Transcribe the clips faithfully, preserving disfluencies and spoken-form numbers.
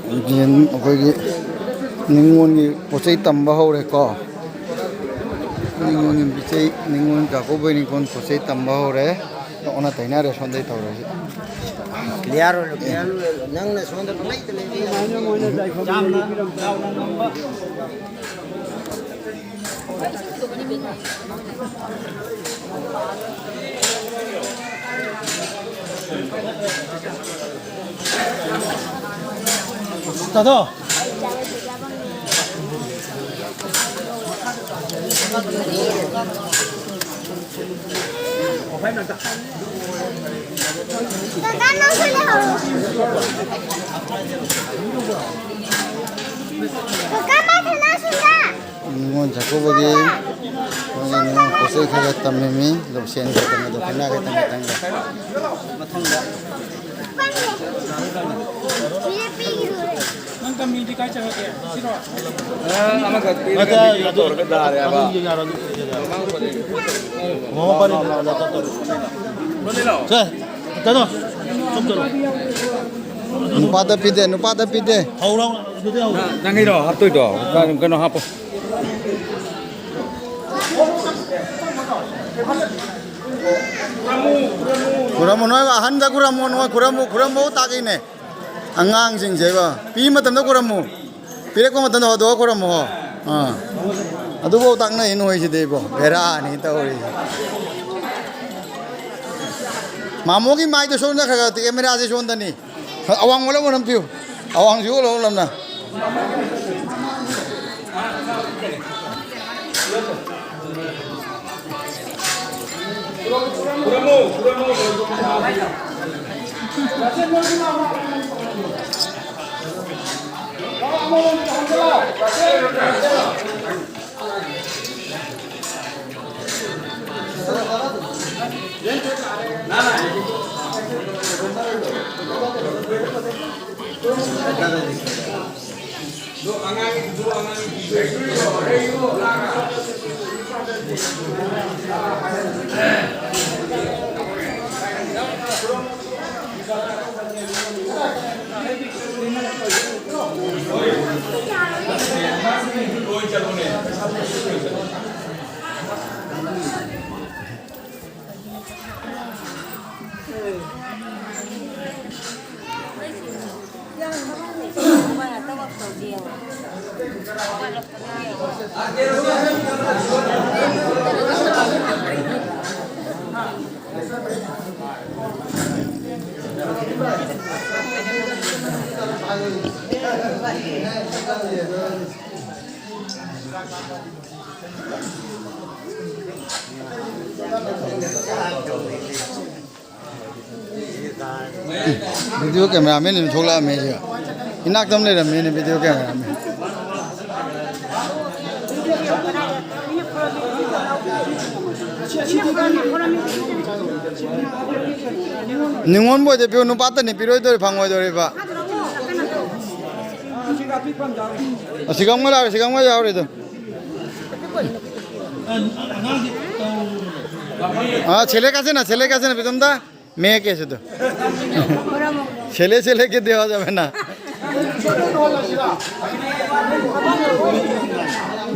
ꯌꯦꯟ ꯑꯩꯈꯣꯏꯒꯤ ꯅꯤꯉꯣꯜꯒꯤ ꯄꯣꯠ ꯆꯩ ꯇꯝꯕ ꯍꯧꯔꯦꯀꯣ꯫ ꯅꯤꯉꯣꯜꯒꯤ ꯄꯣꯠ ꯆꯩ, ꯅꯤꯉꯣꯜ ꯆꯥꯛꯀꯧꯕꯒꯤ ꯅꯤꯉꯣꯜ ꯄꯣꯠ ꯆꯩ ꯇꯝꯕ ꯍꯧꯔꯦ꯫ ꯑꯣꯟꯅ ꯇꯩꯅꯔꯦ ꯁꯣꯝꯗꯩ ꯇꯧꯔꯁꯤ꯫ ꯌꯥꯔꯣꯏ, ꯌꯥꯔꯣꯏ, ꯅꯪꯅ ꯁꯣꯝꯗ ꯄꯪꯂꯩꯇ ꯂꯩꯕ ꯌꯥꯔꯣꯏ꯫ ꯌꯥꯝꯅ ꯆꯥꯎꯅ ꯉꯝꯕ꯫ ꯇꯥꯗꯣ꯫ ꯀꯀꯥ, ꯅꯪꯁꯨ ꯂꯩꯍꯧꯔꯣ꯫ ꯀꯀꯥ, ꯃꯥ ꯊꯅꯥ ꯁꯨꯟꯗ꯫ ꯅꯤꯉꯣꯜ ꯆꯥꯛꯀꯧꯕꯒꯤ ꯃꯣꯏꯒꯤ ꯅꯤꯉꯣꯜ ꯄꯣꯠ ꯆꯩ ꯈꯔ ꯈꯔ ꯇꯝꯃꯤꯃꯤ, ꯂꯧꯁꯦꯟ ꯈꯔ ꯈꯔ ꯈꯔ ꯈꯔ ꯈꯔ ꯈꯔ꯫ ꯅꯪ ꯀꯝꯃꯤꯗꯤ ꯀꯥꯏ ꯆꯠꯈ꯭ꯔꯒꯦ? ꯁꯤꯔꯣ? ꯑ, ꯑꯃꯈꯛ ꯄꯤꯔꯒ ꯅꯠꯇꯦ, video ꯑꯗꯨ, ꯇꯧꯔꯒ ꯌꯥꯔꯦ ꯍꯥꯏꯕ꯫ ꯑꯗꯨ ꯌꯥꯔꯦ, ꯑꯗꯨ ꯌꯥꯔꯦ꯫ ꯃꯃꯥꯡ ꯄꯔꯦꯡ꯫ ꯃꯃꯥꯡ ꯄꯔꯦꯡ꯫ ꯁꯦ, ꯀꯩꯅꯣ, ꯆꯨꯝ ꯆꯠꯂꯣ꯫ ꯅꯨꯄꯥꯗ ꯄꯤꯗꯦ, ꯅꯨꯄꯥꯗ ꯄꯤꯗꯦ꯫ ꯍꯧꯔꯣ, ꯑꯗꯨꯗꯤ ꯍꯧꯔꯣ꯫ ꯅꯪꯒꯤꯔꯣ ꯍꯥꯞꯇꯣꯏꯗꯣ? ꯀꯩꯅꯣ ꯍꯥꯞꯄꯣ꯫ ꯈꯨꯔꯝꯃꯨ, ꯅꯣꯏ ꯑꯍꯟꯗ ꯈꯨꯔꯝꯃꯨ, ꯅꯣꯏ ꯈꯨꯔꯝꯃꯨ, ꯈꯨꯔꯝꯃꯨ ꯇꯥꯛꯏꯅꯦ꯫ ꯑꯉꯥꯡꯁꯤꯡꯁꯦꯕ, ꯄꯤ ꯃꯇꯝꯗ ꯈꯨꯔꯝꯃꯨ, ꯄꯤꯔꯛꯄ ꯃꯇꯝꯗ ꯍꯧꯗꯣꯛꯑ ꯈꯨꯔꯝꯃꯨ ꯍꯣ꯫ ꯑꯥ꯫ ꯑꯗꯨꯐꯥꯎ ꯇꯥꯛꯅꯩ ꯅꯣꯏꯁꯤꯗꯤꯕꯣ, ꯕꯦꯔꯥꯅꯤ ꯇꯧꯔꯤꯁꯦ꯫ ꯃꯥꯃꯣꯒꯤ ꯃꯥꯏꯗꯣ ꯁꯣꯝꯗ ꯈꯔ ꯈꯔ, ꯀꯦꯃꯦꯔꯥꯁꯦ ꯁꯣꯝꯗꯅꯤ꯫ ꯑꯋꯥꯡꯕ ꯂꯧꯕ ꯅꯝꯕꯤꯌꯨ꯫ ꯑꯋꯥꯡꯁꯤ ꯎꯠꯂꯣ ꯎꯠꯂꯝꯅ꯫ Video cameraman ꯑꯃ ꯊꯣꯛꯂꯛꯑꯝꯃꯦ ꯁꯤꯗ꯫ ꯏꯅꯥꯛꯇ ꯑꯃ ꯂꯩꯔꯝꯃꯦꯅꯦ video cameraman꯫ ꯅꯤꯉꯣꯜꯕꯨ ꯑꯣꯏꯗꯤ ꯄꯤꯌꯨ, ꯅꯨꯄꯥꯇꯅꯤ ꯄꯤꯔꯣꯏꯗꯧꯔꯤ, ꯐꯪꯉꯣꯏꯗꯧꯔꯤꯕ꯫ ꯑꯁꯤꯒ ꯑꯃꯒ ꯂꯥꯛꯑꯣ, ꯑꯁꯤꯒ ꯑꯃꯒ ꯌꯥꯎꯔꯤꯗꯣ꯫ ꯑꯥ, ꯁꯦꯂꯦꯛ ꯀꯥꯁꯤꯅ, ꯁꯦꯂꯦꯛ ꯀꯥꯁꯤꯅ ꯄꯤꯇꯣꯝꯗ꯫ ꯃꯦ ꯀꯦꯁꯦ ꯗꯣ꯫ ছেলে ছেলেকে দেওয়া যাবে না।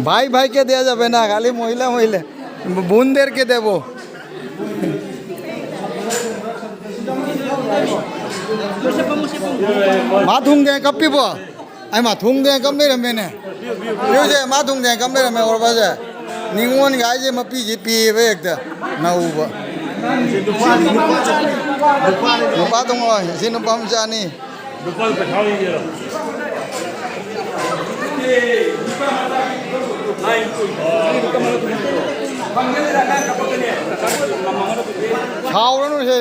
ভাই ভাইকে দেওয়া যাবে না, খালি মহিলা মহিলা। বোনদেরকে দেব। ꯃꯥ ꯊꯨꯡꯗꯦ ꯀꯞꯄꯤꯕꯣ? ꯑꯩ ꯃꯥ ꯊꯨꯡꯗꯦ ꯀꯞ ꯂꯩꯔꯝꯃꯦꯅꯦ꯫ ꯌꯦꯡꯉꯨꯁꯦ, ꯃꯥ ꯊꯨꯡꯗꯦ ꯀꯞ ꯂꯩꯔꯝꯃꯦ, ꯑꯣꯔꯕꯁꯦ꯫ ꯅꯤꯉꯣꯜꯒ ꯍꯥꯏꯁꯦ ꯃꯄꯤꯁꯦ ꯄꯤꯌꯦꯕ ꯍꯦꯛꯇ꯫ ꯅꯧꯕ꯫ ꯅꯨꯄꯥ ꯊꯣꯡꯉꯣ, ꯁꯤ ꯅꯨꯄꯥ ꯃꯆꯥꯅꯤ꯫ ꯁꯥꯎꯔꯅꯨꯁꯦ꯫